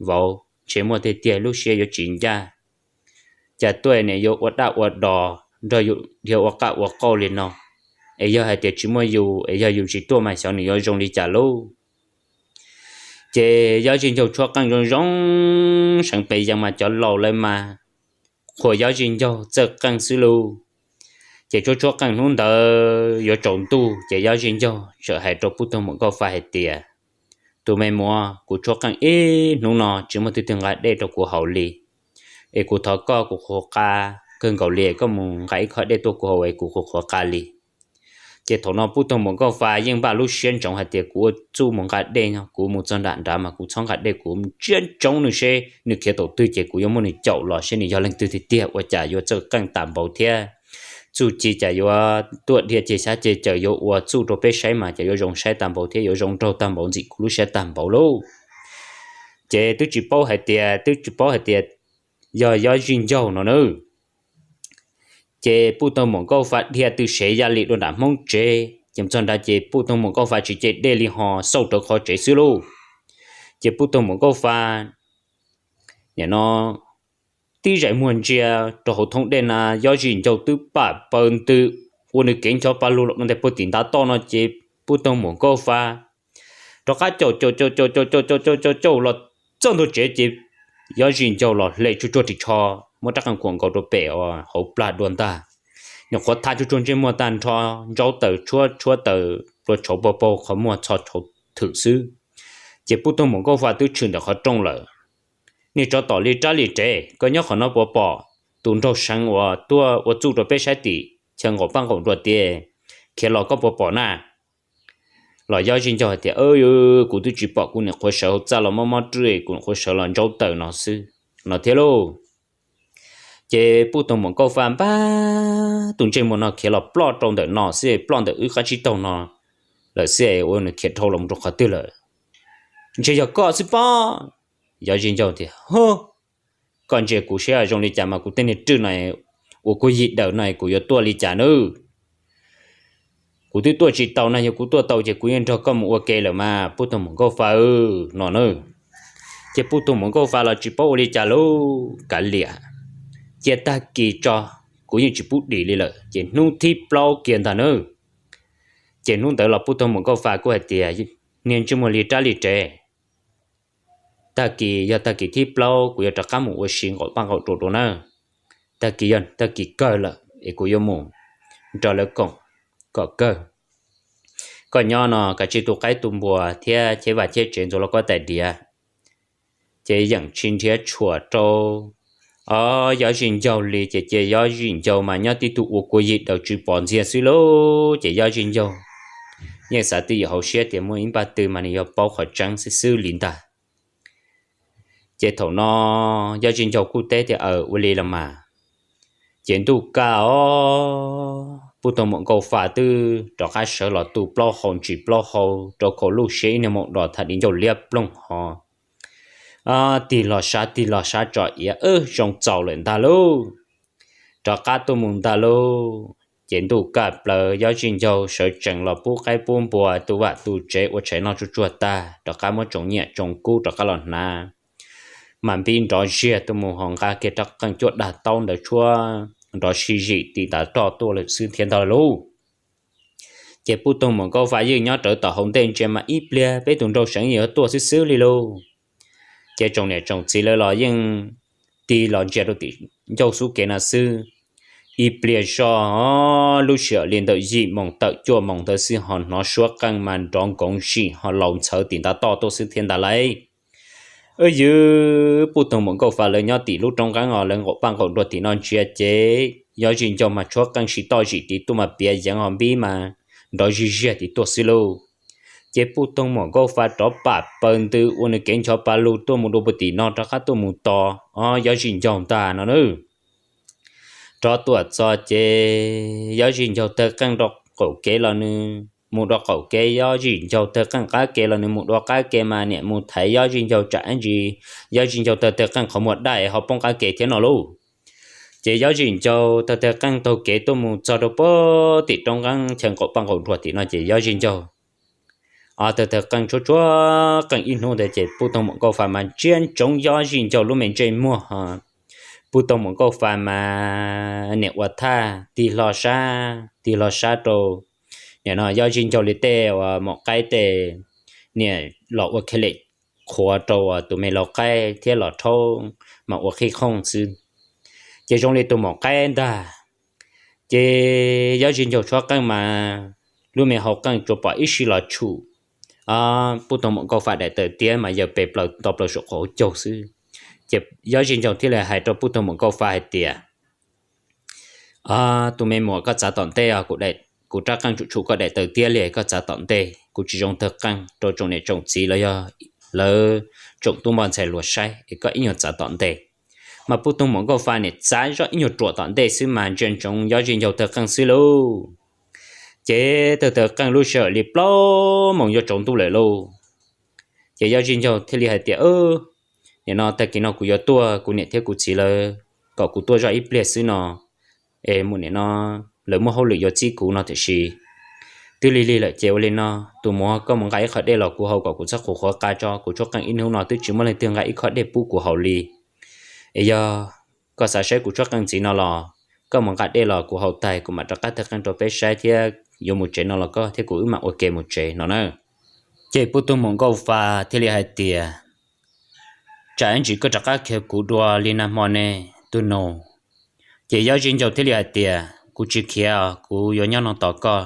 vauv, ntshe muaj tiag tiag lub siab yuav tsis ncaj. Cas tuaj niam yuav ua daj ua dos nrog yus dhia ua qaj ua qauj li no, es yog hais tias tsis muaj yus, es yog yus tsis tuaj mas xyov nws yuav zoo li cas lauj. Ces Yob Zib Ncaug tshuab qeej zoo zoo, seev pes yees mas cov laus lawv mas qhuas Yob Zib Ncaug txawj qeej xwb lauj. Ces tshuab tshuab qeej hnub ntawd yuav tsaus ntuj ces Yob Zib Ncaug txawm hais rau Pub Toog Muam Nkauj Fa hais tias, Tus me muam, kuv tshuab qeej ib hnub no tsis muaj twg twg nqa dej rau kuv haus li, es kuv thov koj, kuv qhuas qa kawg nkaus li, koj mus nqa ib khob dej tuaj kuv haus es kuv qhuas qhuas qa li. Ces thaum no Pub Toog Muam Nkauj Fa yeej npaj lub siab ntsoov hais tias, Kuv ua txuj mus nqa dej no, kuv mus txog nram nrad mas kuv txhob nqa dej, kuv ntsia ntsoov nws seb nws khiav thaum twg ces kuv yuav muab nws caum los seb nws yog leej twg tiag tiag, ua cas yuav txawj qeej tag npaum thiab. Txuj ci cas yuav tuaj dhia ceg xyab ceg caws yuav ua txuj rau peb saib mas cas yuav zoo saib tag npaum thiab yuav zoo nraug tag npaum ntxim kuv lub siab tag npaum lauj. Ces twb tsis paub hais tias, twb tsis paub hais tias yog Yob Zib Ncaug no na. Ces Pub Toog Muam Nkauj Fa dhia tw sev ya li dua nram Hmoob tsev, ces txog nrad ces Pub Toog Muam Nkauj Fa tsis ce dej li ho xauj rawv qhov tsev xwb lauj. Ces Pub Toog Muam Nkauj Fa nim no tib zais muag ntsia rau hauv thoob dej na Yob Zib Ncaug twb pam paws ntws ua nws kev ncho pa lug los ntawm puag tim ntav toj no ces Pub Toog Muam Nkauj Fa rov qab caum caum caum caum caum caum caum caum caum caum los txog ntua tsev ces Yob Zib Ncaug los hle tsuag tsuag ris tsho, muab rab qeej khuam nkaus rau pem hauv plag dua ntag. Nws qhuav tha tsuag tsuag ntsej muag tag nrho, ntsaub taws tshuab tshuab taws, plua tshauv paug paug qhov muag txho tshauv thwm xwb. Ces Pub Toog Muam Nkauj Fa twb tshwm ntawm qhov rooj lawm. Niag tsov tom li rab li rev, koj nyob qhov no puas pom tus nraug seev uas tuaj ua txuj rau peb saib tim chaw nqaum paj nqaum nruas tias khiav los koj puas pom na? Los Yob Zim Ncaug hais tias, Kuv twb tsis pom, kuv niam qhuav sawv hauv txaj los mob mob rwj, kuv niam qhuav sawv los ntsaub taws no xwb, no thiab lauj. Ces Pub Toog Muam Nkauj Fa npaj tus ntsej muag no khiav los ploj rau ntawm no xwb, ploj ntawm wb qab tsib taug no lawm xwb, ua nws khiav dhau los rau qhov twg lawm? Ntshe yog koj xwb pob. Yob Zim Ncaug tias, Ho, koj ntsia kuv saib zoo li cas mas kuv tej niag rwj no ua kuv yim daws no kuv yuav tuaj li cas nawb? Kuv twb tuaj tsis tau no, yog kuv tuaj tau ces kuv yeej nrog koj mus ua ke lawm mas Pub Toog Muam Nkauj Fa no na. Ces Pub Toog Muam Nkauj Fa los tsis paub ua li cas lauj, kav liam, cia tag kis tso, kuv yeej tsis pub dim li lawm. Ces hnub thib plaub kiag ntag na. Ces hnub ntawd los Pub Toog Muam Nkauj Fa kuj hais tias, Niag ntsej muag li rab li rev, tag kis yog tag kis thib plaub kuv yuav rov qab mus ua si nqaum paj nqaum nruas dua na. Tag kis yog tag kis kawg lawm es kuv yuav mus nrog lawv koom kom kawg. Koj nyob no kav tsij tu qaib tu npua thiab cheb vaj cheb tsev ntxuav los koj tais diav. Ces yeej tsis nrhiav tshuam rau Yob Zim Ncaug li, ces cia Yob Zim Ncaug mas nyob tib tug ua kua yig daws tsis pom ntxiag xwb lauj. Ces Yob Zim Ncaug yeej xav twj ywm hauv siab tias muaj ib npaj twg mas nws yog paub qhov tseeb xwb xwb li ntag. Ces thaum no Yob Zim Ncaug kuj teb tias, Aws, ua li los mas. Ces ntuj kaj os, Pub Toog Muam Nkauj Fa twb rov qab sawv los tu plaub hau ntsis plaub hau rau khau lub siab ib niag maum dos tham di ncauj liab ploog ho tig los sab tig los sab tso iav, Zoo txaus lawm ntag lauj, rov qab tuaj mus ntag lauj. Ces ntuj kaj plaws Yob Zim Ncaug sawv tsees los pub qaib pub npua tu vaj tu tsev ua tshais noj tsuag tsuag tag rov qab muab tsoom nyiaj tsoom kub rov qab los hnav, mas npib nrov ziag tuaj mus ho nqa kiag rab qeej cuaj dag taub ntawd tshuab nrov sib zim tim ntav toj tuaj lawm xwb thiab ntag lauj. Ces Pub Toog Muam Nkauj Fa yeej nyob rawv tom hauv ntej ntsia mas ib pliag peb tus nraug seev yuav tuaj xwb xwb li lauj. Ces tsoom niam tsoom txiv lawv los yeej tig los ntsia rau tim ncauj xub kev no xwb. Ib pliag zoj lub sij hawm li ntawm yim moos tawm cuaj moos ntawd xwb ho hnov suab qeej mas nrov nkoov zim ho laus ntxhawv tim ntav toj tuaj xwb thiab ntag lauj. Ywv, Pub Toog Muam Nkauj Fa lawv nyob tim lub roob nqeeb os, lawv nqaum paj nqaum nruas tim no ntsia ces Yob Zim Ncaug mas tshuab qeej sib toj zim tim tuaj mas piav yeev ho npib mas nrov zig ziag tim tuaj xwb lauj. Ces Pub Toog Muam Nkauj Fa rov pam paws ntws ua nws kev nchov pa lug tuaj mus dua puag tim no rov qab tuaj mus tos Yob Zim Ncaug ntag no na. Rov tuaj txog ces Yob Zim Ncaug tawg qeej rau qaum kev los nws mus dua qaum kev, Yob Zim Ncaug tawg qeej qab kev los nws mus dua qab kev mas niam mus thaiv Yob Zim Ncaug tsam ib ntsis Yob Zim Ncaug tawg tawg qeej qhov muag daj ho poob qab kev thiab no lauj. Ces Yob Zim Ncaug tawg tawg qeej taug kev tuaj mus txog rau puag tim roob nqeeb chaw nqaum paj nqaum nruas tim no ces Yob Zim Ncaug tawg tawg qeej tshuab tshuab qeej ib hnub ntawd ces Pub Toog Muam Nkauj Fa mas ntsia ntsoov Yob Zim Ncaug lub me ntsej muag ho Pub Toog Muam Nkauj Fa mas niam ua thaj tig hlo sab tig hlo sab rau nim no Yob Zim Ncaug li tej uas maum qaib tej niam los ua khe lem qhuav rau tus me lau qaib thiab los rhaub mas ua qhib qhooj xwb. Ces zoo li tus maum qaib ntag. Ces Yob Zim Ncaug tshuab qeej mas lub me hau qeej tsuas pom ib sij los tshum. Pub Toog Muam Nkauj Fa daim tawv tiab mas yawg pes plaws nto plaws saum qaum hauv caug xwb. Ces Yob Zim Ncaug thiaj li hais rau Pub Toog Muam Nkauj Fa hais tias, Tus me muam, koj txav tom ntej, kuv rab qeej tsuas tshum koj daim tawv tiab li, koj txav tom ntej, kuv tsis zoo tawg qeej rau tsoom niam tsoom txiv los yog lawv tsoom tub npoj ntxhais luag saib es koj ib nyuag txav tom ntej. Mas Pub Toog Muam Nkauj Fa niam txav zoj ib nyuag ruam tom ntej xwb mas ntsia ntsoov Yob Zim Ncaug tawg qeej xwb lauj. Ces tawg tawg qeej lub sij hawm li plaub moos yuav tsaus ntuj lawm lauj. Ces Yob Zim Ncaug thiaj li hais tias, Nim no tag kis no kuv yuav tuaj, kuv niam thiab kuv txiv lawv kom kuv tuaj zoj ib pliag xwb no es mus nim no lawv muaj hauj lwm yuav txib kuv no tiam sis twb lig lig lawm ces ua li no, tus muam, koj mus nqa ib qho dej los kuv haus kom kuv txhob qhuav qhuav qa tso, kuv tshuab qeej ib hnub no twb tsis muaj leej twg nqa ib qho dej pub kuv haus li. Es yog koj xav saib kuv tshuab qeej ntxiv no los koj mus nqa dej los kuv haus tag kuv mam rov qab tawg qeej rau peb saib thiab yuav mus tsev no los koj thiab kuv wb mam ua ke mus tsev no na. Ces Pub Toog Muam Nkauj Fa thiaj li hais tias, Tsam ib ntsis koj rov qab khiav kuv dua li nag hmo ne tus nus. Ces Yob Zim Ncaug thiaj li hais tias, kuv tsis khiav, kuv yuav nyob no tos koj.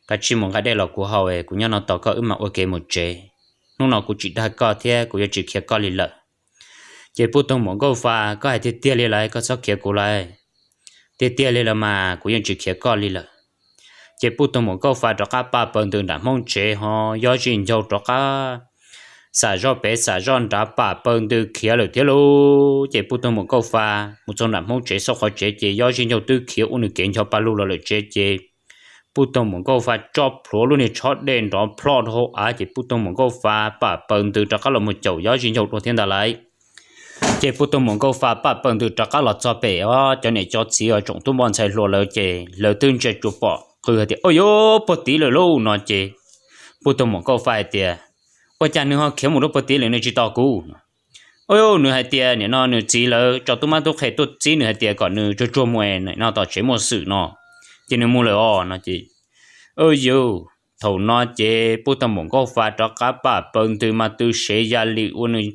Kav tsij mus nqa dej los kuv haus, kuv nyob no tos koj wb mam ua kev mus tsev. Hnub no kuv tsis dag koj thiab kuv yuav tsis khiav koj li lawm. Ces Pub Tug Muam Nkauj Fa, koj hais tiag tiag li lawm, koj txhob khiav kuv lawm. Tiag tiag li lawm mas, kuv yeej tsis khiav koj li lawm. Ces Pub Tug Muam Nkauj Fa rov qab paj paws ntws nram Hmoob tsev ho Yob Zim Ncaug rov qab xam zoj pem xam zoj nrad paj paws ntws khiav lawm thiab lauj. Ces Pub Tug Muam Nkauj Fa mus txog nram Hmoob tsev xauj qhov tsev ces Yob Zim Ncaug twb khiav ua nws kev ncho pa lug los lawm tsev ces Pub Tug Muam Nkauj Fa tso plhuav lub niag tshob dej nrov plho rau hauv av ces Pub Tug Muam Nkauj Fa paj paws ntws rov qab los mus caum Yob Zim Ncaug dua thiab ntag lauj. Ces Pub Tug Muam Nkauj Fa paj paws ntws rov qab los txog pem os cov niam cov txiv os tsoom tub npoj ntxhais hluas lawm ces lawv twb ntsia tsuas pom qw hais tias, Ua yuav puag tid lawm lauj no ces Pub Tug Muam Nkauj Fa hais tias, Ua cas nws ho khiav mus rau puag tid lawm nws tsis tos kuv? Ua nws hais tias nim no nws txiv lawv tso tub mab tub qhe tuaj txib nws hais tias kom nws tsuag tsuag mus es nim no tom tsev muaj xwm no, ces nws mus lawm os no ces, Ua yuav, thaum no ces Pub Tug Muam Nkauj Fa rov qab paj paws ntws mas tw sev ya li ua nws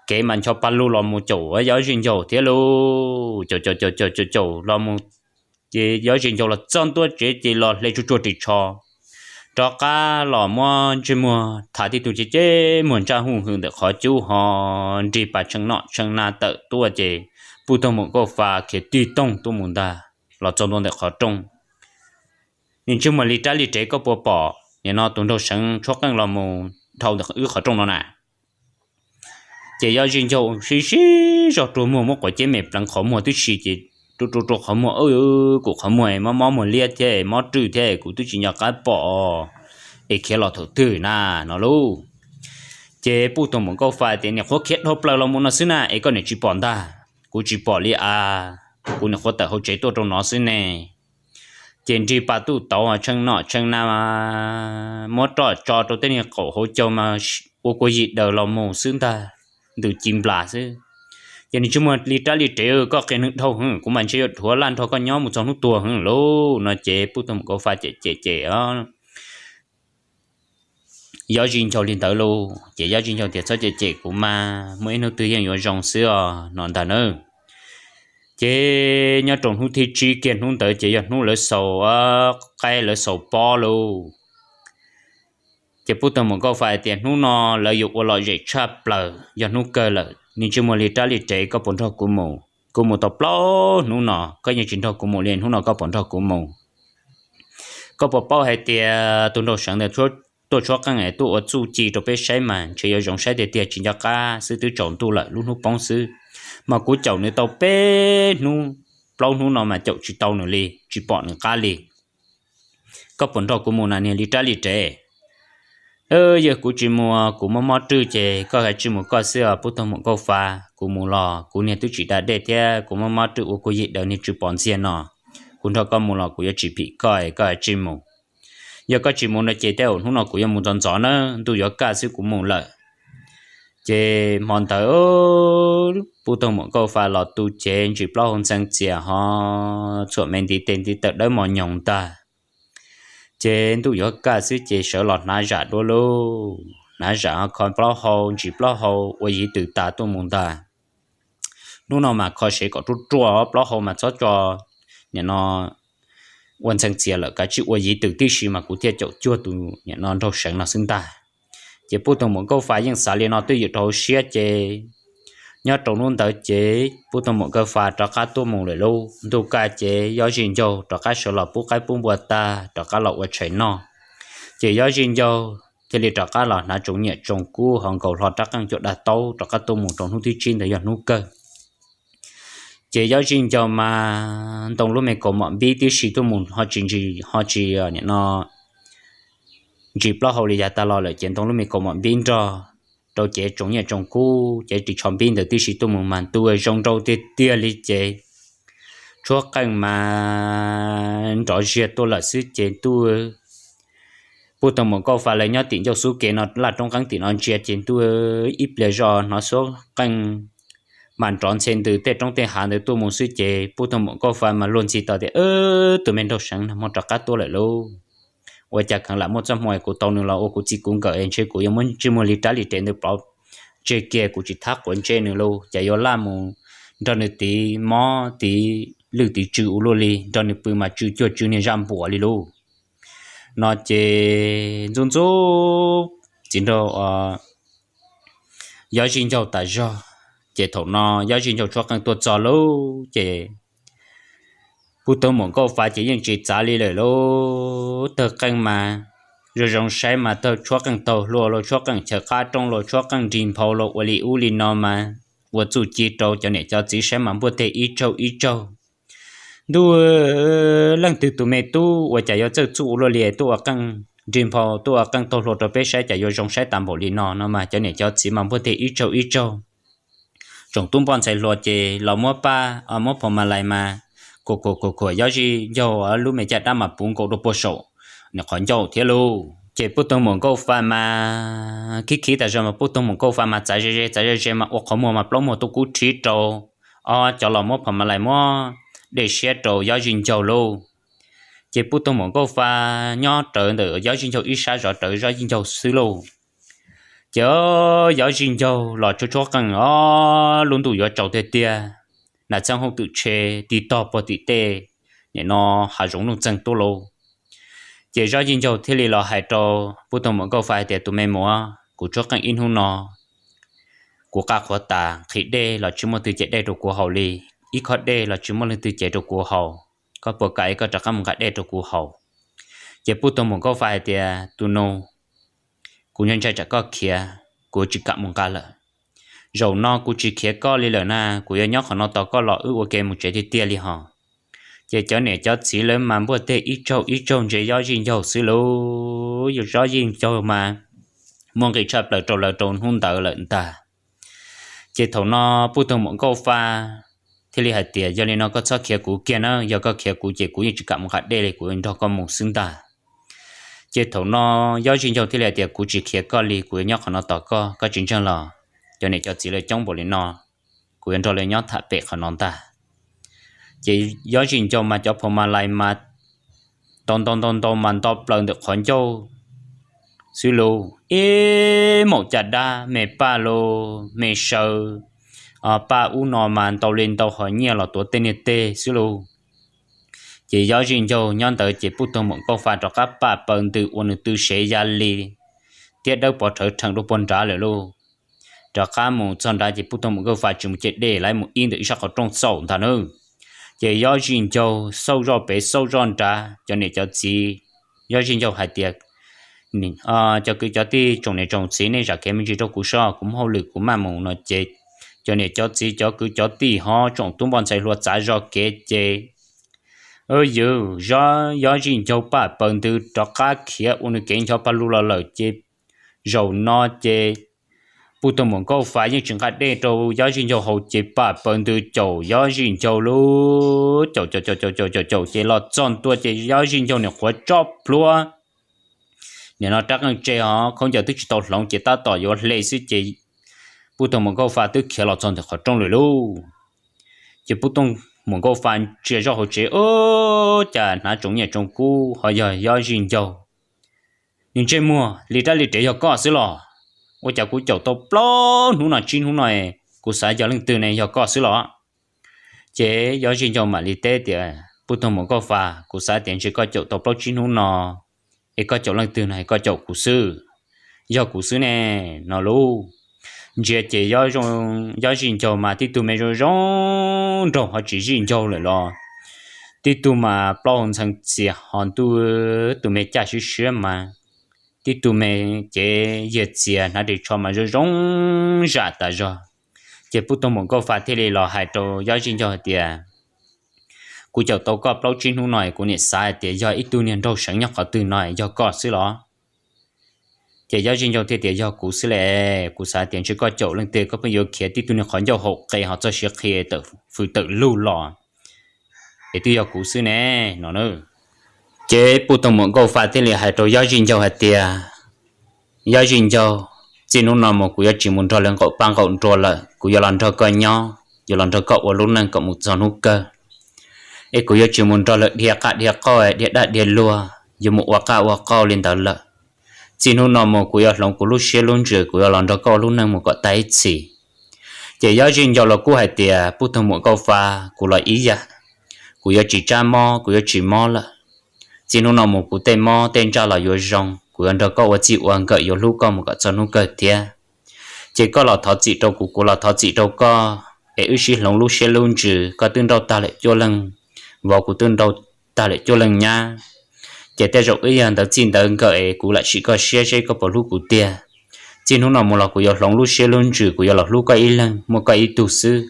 kev mas ncho pa lug los mus caum Yob Zim Ncaug thiab lauj. Caum caum caum caum caum caum los mus ces Yob Zim Ncaug los txog ntua tsev ces los hle tsuag tsuag ris tsho rov qab los muab ntsej muag thav tib tug ceg ceg muag ntsaj huj hwm ntawm qhov cub ho nrig pas tshee noj tshee na tawm tuaj ces Pub Tug Muam Nkauj Fa khiav tig toog tuaj mus ntag los txog ntua ntawm qhov rooj. Niag ntsej muag li rab li rev, koj puas pom nim no tus nraug seev tshuab qeej los mus dhau ntawm wb qhov rooj no na? Ces Yob Zim Ncaug sib sib zog rua muag muab quav ceb me pleev qhov muag tib si ces rua rua rua qhov muag, Kuv qhov muag mob mob muag liab thiab mob rwj thiab kuv twb tsis nco qab pom es khiav los thaum twg na no lauj. Ces Pub Tug Muam Nkauj Fa tias, Niam qhuav khiav dhau plaws los mus no xwb na es koj niam tsis pom ntag? Kuv tsis pom li as, kuv niam qhuav tawm hauv tsev tuaj rau no xwb ne. Ces nrig pas tuj tauv tshee noj tshee na, muab roj tso rau tej niag qaum hauv caug mas ua kua yim daws los mus xwb ntag, ntws ci nplas xwb. Ces niag ntsej muag li rab li rev, koj qias neeg dhau heev, kuv mas ntshe yuav dhuav laj nrog koj nyob mus txog hnub tuag heev lauj no ces Pub Tug Muam Nkauj Fa cem cem cem Yob Zim Ncaug li ntawd lauj. Ces Yob Zim Ncaug tias, Txhob cem cem kuv mas, muaj ib hnub twg yeej yuav zoo xwb os no ntag nawb. Ces nyob rau hnub thib tsib kiag hnub ntawd ces yog hnub lawv xaus qaib lawv xaus pob lauj. Ces Pub Tug Muam Nkauj Fa hais tias, Hnub no lawv yuav ua lom zem tshaj plaws, yog hnub kawg lawm, niag ntsej muag li rab li rev, koj puas nrog kuv mus? Kuv mus tau plaub hnub no koj yeej tsis nrog kuv mus li, hnub no koj puas nrog kuv mus? Koj puas paub hais tias tus nraug seev ntawd tuaj tshuab qeej es tuaj ua txuj ci rau peb saib mas ntshe yuav zoo saib tiag tiag, tsis nco qab xwb, twb tsaus ntuj lawm, lub hnub poob xwb, mas kuv caum nws tau peb hnub plaub hnub no mas caum tsis tau nws li, tsis pom nws qab li. Koj puas nrog kuv mus na niag li rab li rev? Yog kuv tsis mus, kuv mob mob rwj ces koj kav tsij mus koj xwb os Pub Tug Muam Nkauj Fa. Kuv mus los kuv niag twb tsis da dej thiab kuv mob mob rwj ua kua yim daws niag tsw pom ntxiag no. Kuv nrog koj mus los kuv yuav tsis phim koj, koj kav tsij mus. Yog koj tsis mus no ces tej zaum hnub no kuv yuav mus ntxov ntxov na, ntuj yuav kaj xwb kuv mus lawm. Ces hmo ntawd Pub Tug Muam Nkauj Fa los tu cev ntsis plaub hau ntxeev txias ho txhuam me ntiv tes ntiv taw dawb mos nyoos ntag. Ces ntuj yuav kaj xwb ces sawv los hnav zam dua lauj, hnav zam ho kho plaub hau ntsis plaub hau ua yiv twm tas tuaj mus ntag. Hnub no mas kho sev kom ruaj ruaj, plaub hau mas txhob tso nim no ua ntxeev txias lawm, kav tsij ua yiv twm tib si mas kuv thiaj caum cuag tus nim no nraug seev no xwb ntag. Ces Pub Tug Muam Nkauj Fa yeej xav li no twj ywm rau hauv siab ces nyob rau hnub ntawd ces Pub Tug Muam Nkauj Fa rov qab tuaj mus lawm lauj. Ntuj kaj ces Yob Zim Ncaug rov qab sawv los pub qaib pub npua tag rov qab los ua tshais noj. Ces Yob Zim Ncaug thiaj li rov qab los hnav tsoos nyiaj tsoos kub ho nkaus hlo rab qeej cuaj dag taub rov qab tuaj mus rau hnub thib tsib ntawd yog hnub kawg. Ces Yob Zim Ncaug mas ntoo lub me kaus mom npib tib si tuaj mus ho tsis ntsis ho tsis nim no ntsis plaub hau li yav tas los lawm ces ntoo lub me kaus mom npib nrog rau cev tsoos nyiaj tsoos kub cev ris tsho npib ntawd tib si tuaj mus mas ntuj zoo nraug tiag tiag li ces tshuab qeej mas nrov ziag tuaj lawm xwb ces ntuj Pub Tug Muam Nkauj Fa lawv nyob tim ncauj xub kev no laj roob qeeb tim no ntsia ces ntuj ib pliag zoj hnov xuab qeej mas nrov ntxhe ntws tej roob tej hav ntawd tuaj mus xwb ces Pub Tug Muam Nkauj Fa mas luag ntxhi tau tias, Tus me nraug seev no hmo rov qab tuaj lawm lauj. Ua cas kheev lam muaj txoj hmoo kuv tau nws los ua kuv txij kuv nkawm es ntshe kuv yuav muab ntsej muag li rab li rev ntawd plov tseg kiag, kuv tsis thab quav ntsej nws lauj, ces yuav laj mus nrog nws tiv mob tiv lwj tiv tsw ua luaj li, nrog nws pw mas tsw cuag tsw niag zaj npuam li lauj. No ces ntxub ntxub txiv nraug Yob Zij Ncaug tas zog, ces thaum no Yob Zij Ncaug tshuab qeej tuaj txog lauj ces Pub Toog Muam Nkauj Fa ces yeej tsis txav li lawm lauj. Tawg qeej mas zoo zoo saib mas tawg tshuab qeej taug hlua los tshuab qeej chaws qab roob los tshuab qeej nrig nphau los ua li ub li no mas ua txuj ci rau cov niam cov txiv saib mas npuaj teg ib tsaug ib tsaug. Ntuj, leej twg tus me tub ua cas yuav txawj txuj ua luaj li, tuaj ua qeej nrig nphau tuaj ua qeej taug hlua rau peb saib cas yuav zoo saib tas npaum li no no mas cov niam cov txiv mas npuaj teg ib tsaug ib tsaug. Tsoom tub npoj ntxhais hluas ces los muab paj muab phom mas lais mas kuam kuam kuam kuam Yob Zij Ncaug lub me caj dab mas puv nkaus rau puag saum nws qhov ncauj thiab lauj. Ces Pub Toog Muam Nkauj Fa mas khib khib tas zog mas Pub Toog Muam Nkauj Fa mas txav ze ze txav ze ze mas ua qhov muag mas plaub muag tuaj kub rhib rau ob cov los muab phom mas lais muab dej siab rau Yob Zij Ncaug lauj. Ces Pub Toog Muam Nkauj Fa nyob rawv ntawm Yob Zij Ncaug ib sab zov rawv Yob Zij Ncaug xwb lauj. Ces Yob Zij Ncaug los tshuab tshuab qeej os, lub ntuj yuav tsaus tiag tiag, nas txheeb hauj twm tshe tig tog puag tim tej, nim no hav zoov nuj txeeg tuaj lauj. Ces Yob Zij Ncaug thiaj li los hais rau Pub Toog Muam Nkauj Fa hais tias, tus me muam, kuv tshuab qeej ib hnub no, kuv qaj qhuav tas, nqhis dej los tsis muaj leej twg cev dej rau kuv haus li, ib khob dej los tsis muaj leej twg cev rau kuv haus, koj puas kam koj rov qab mus nqa dej rau kuv haus? Ces Pub Toog Muam Nkauj Fa hais tias, tus nus, kuv ntshai ntshai tsam koj khiav, kuv tsis kam mus nqa lawm. Zaum no kuv tsis khiav koj li lawm na, kuv yuav nyob qhov no tos koj los wb ua ke mus tsev tiag tiag li hos. Ces cov niam cov txiv lawv mas npuaj teg ib tsaug ib tsaug ntsia Yob Zij Ncaug xwb lauj. Yob Zij Ncaug mas muaj nqis tshaj plaws rau lawv rau hnub ntawd lawm ntag. Ces thaum no Pub Toog Muam Nkauj Fa thiaj li hais tias, yog li no koj txhob khiav kuv kiag na, yog koj khiav kuv ces kuv yeej tsis kam mus nqa dej li, kuv nrog koj mus xwb ntag. Ces thaum no Yob Zij Ncaug thiaj li hais tias, kuv tsis khiav koj li, kuv yuav nyob qhov no tos koj, koj tsis ntseeg los cov niam cov txiv lawv coob npaum li no, kuv yuav nrog lawv nyob tham pem qhov no ntag. Ces Yob Zij Ncaug mas cov phom mas lais mas ntau ntau ntau ntau mas nto plaws ntawm qhov ncauj xwb lauj. Ib maum caj dab me paj los me saw, paj ub no mas ntau li ntau hos nyiaj los tuav tej niag teg xwb lauj. Ces Yob Zij Ncaug nyob ntawd ces Pub Toog Muam Nkauj Fa rov qab paj paws ntws ua nws tw sev ya li, tiab dawb pov rhawv rhees dua puag nrad lawm lauj. Rov qab mus txog nrad ces Pub Toog Muam Nkauj Fa tsis mus ce dej, lawv mus ib ntawm ib sab qhov rooj xaum ntag na. Ces Yob Zij Ncaug xauj zoj pem xauj zoj nrad, cov niam cov txiv, Yob Zij Ncaug hais tias, cov kwv cov tij tsoom niam tsoom txiv, nej zam kev me ntsis rau kuv soj, kuv muaj hauj lwm kuv maj mus no ces cov niam cov txiv cov kwv cov tij hos tsoom tub npoj ntxhais hluas txav zog kev ces, yws, Yob Zij Ncaug paj paws ntws rov qab khiav ua nws kev ncho paj lug los lawm ces zaum no ces Pub Toog Muam Nkauj Fa yeej tsis nqa dej rau Yob Zij Ncaug haus ces paj paws ntws caum Yob Zij Ncaug lauj. Caum caum caum caum caum caum ces los txog ntua ces Yob Zij Ncaug nim qhuav tsob plhuav, nim no rab qeej tse hos khaub ncaws twb tsis tau hloov ces tab tom yuav hle xwb ces Pub Toog Muam Nkauj Fa twb khiav los txog ntawm qhov rooj lawm lauj. Ces Pub Toog Muam Nkauj Fa ntsia zoj hauv tsev, ub, cas hnav tsoom nyiaj tsoom kub ho yog Yob Zij Ncaug. Niag ntsej muag, li rab li rev yog koj xwb los? Ua cas kuv caum tau plaub hnub no tsib hnub no, kuv xav yog leej twg ne, yog koj xwb los? Ces Yob Zij Ncaug mam li teb tias, Pub Toog Muam Nkauj Fa, kuv xav tias ntshe koj caum tau plaub tsib hnub no, es koj caum leej twg no, koj caum kuv xwb, yog kuv xwb ne, no lauj. Ntsia ces Yob Zij Ncaug mas tib tug me zoo zoo nraug ho tsis zij ncaug lawm los, tib tug mas plaub hau ntxhee txias ho ntuj, tus me caj siab siab mas, tib tug me cev yiag txias hnav ris tsho mas zoo zoo zam tas zog. Ces Pub Toog Muam Nkauj Fa thiaj li los hais rau Yob Zij Ncaug hais tias, kuv caum tau koj plaub tsib hnub no, kuv nim xav hais tias yog ib tug niag nraug seev nyob qhov twg no, yog koj xwb los? Ces Yob Zij Ncaug thiaj tias, yog kuv xwb le, kuv xav tias ntshe koj caum leej twg, koj pheej yuav khiav tib tug niag qhov ncauj haum qes ho txoj siav qhia tawm fws tawm lug los, es twb yog kuv xwb ne, no na. Ces Pub Toog Muam Nkauj Fa thiaj li hais rau Yob Zij Ncaug hais tias, Yob Zij Ncaug, txij hnub no mus kuv yuav tsis mus nrog lawv nqaum paj nqaum nruas lawm, kuv yuav los nrog koj nyob, yuav los nrog koj ua lub neej kom mus txog hnub kawg. Es kuv yuav tsis mus nrog lawv dhia qaj dhia qauj, dhia daj dhia luag, yuav mus ua qaj ua qauj li ntawd lawm. Txij hnub no mus kuv yuav hloov kuv lub siab lub ntsws, kuv yuav los nrog koj ua lub neej mus kom tag ib txhis. Ces Yob Zij Ncaug los kuj hais tias, Pub Toog Muam Nkauj Fa, kuv los ib yam, kuv yuav tsis tsab mob, kuv yuav tsis mob lawm. Txij hnub no mus kuv tej mob tej ntsaj los yuav zoo, kuv yuav nrog koj ua txij ua nkawm, yuav hlub koj mus kom txog hnub kawg thiab. Ces koj los thov txim rau kuv, kuv los thov txim rau koj, es wb sib hloov lub siab lub ntsws, koj twb nrauj tag lawm cuaj leeg vauv, kuv twb nrauj tag lawm cuaj leeg nyab. Ces tej zaum wb yog ntawv txij ntawv nkawm es kuv lam sim koj siab seb koj puas hlub kuv tiag. Txij hnub no mus los kuv yuav hloov lub siab lub ntsws, kuv yuav los hlub koj ib leeg, muaj koj ib tug xwb.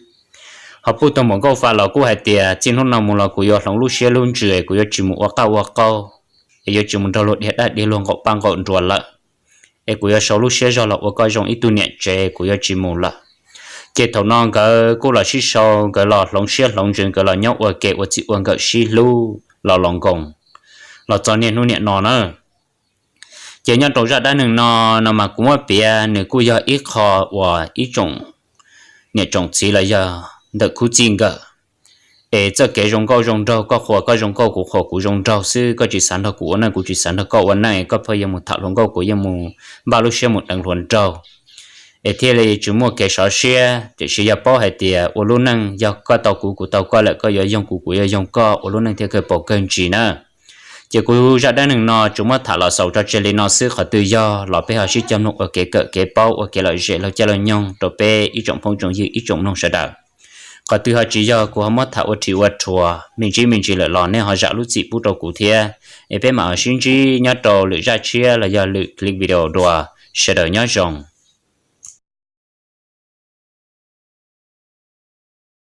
Ho puj tug npaum nkauj fa los kuj hais tias txij hnub no mus los kuv yuav hloov lub siab lub ntsws, kuv yuav tsis mus ua qaj ua qauj, es yuav tsis mus nrog luag dhia dab dhia luag nqaum paj nqaum nruas lawm, es kuv yuav sau lub siab zog los ua koj zoo ib tug niam tsev, kuv yuav tsis mus lawm. Ces thaum no nkawd kuj los sib sau, nkawd los hloov siab hloov ntsws, nkawd los nyob ua ke ua txij ua nkawm sib hlub los los nkoos los txog niaj hnub niam no na. Ces nyob rau zaj dab neeg no, no mas kuv muab piav nws kuj yog ib qho uas ib tsoom niam tsoom txiv los yog ntawm khub txij nkawm, es txoj kev zoo nkauj zoo nraug, koj qhuas koj zoo nkauj, kuv qhuas kuv zoo nraug xwb, koj tsis xav nrog kuv ua neej, kuv tsis xav nrog koj ua neej, koj pheej yuav mus tham hluas nkauj, kuv yuav mus npaj lub siab mus deev hluas nraug, es thiaj li tsis muaj kev sov siab. Tiam sis yog paub hais tias ua lub neej yog koj tau kuv, kuv tau koj lawm, koj yuav yoog kuv, kuv yuav yoog koj, ua lub neej thiaj kawg paus kawg ntsis na. Ces kuv zaj dab neeg no tsuas muab tham los xaus tso tseg li no xwb, qhov twg yog los peb ho sib cog mloog ua kev kawm kev paub, ua kev lom zem laug caij laug nyoog rau peb ib tsoom phooj tsoom ywg ib tsoom mloog sawv daws. Qhov twg ho tsis yog kuv ho muab tham ua rhi ua rhuav me ntsis me ntsis lawm los nej ho zam lub txim pub rau kuv thiab, es peb mam ho sib ntsib nyob rau lwm zaj tshiab los yog lwm clip video dua. Sawv daws nyob zoo.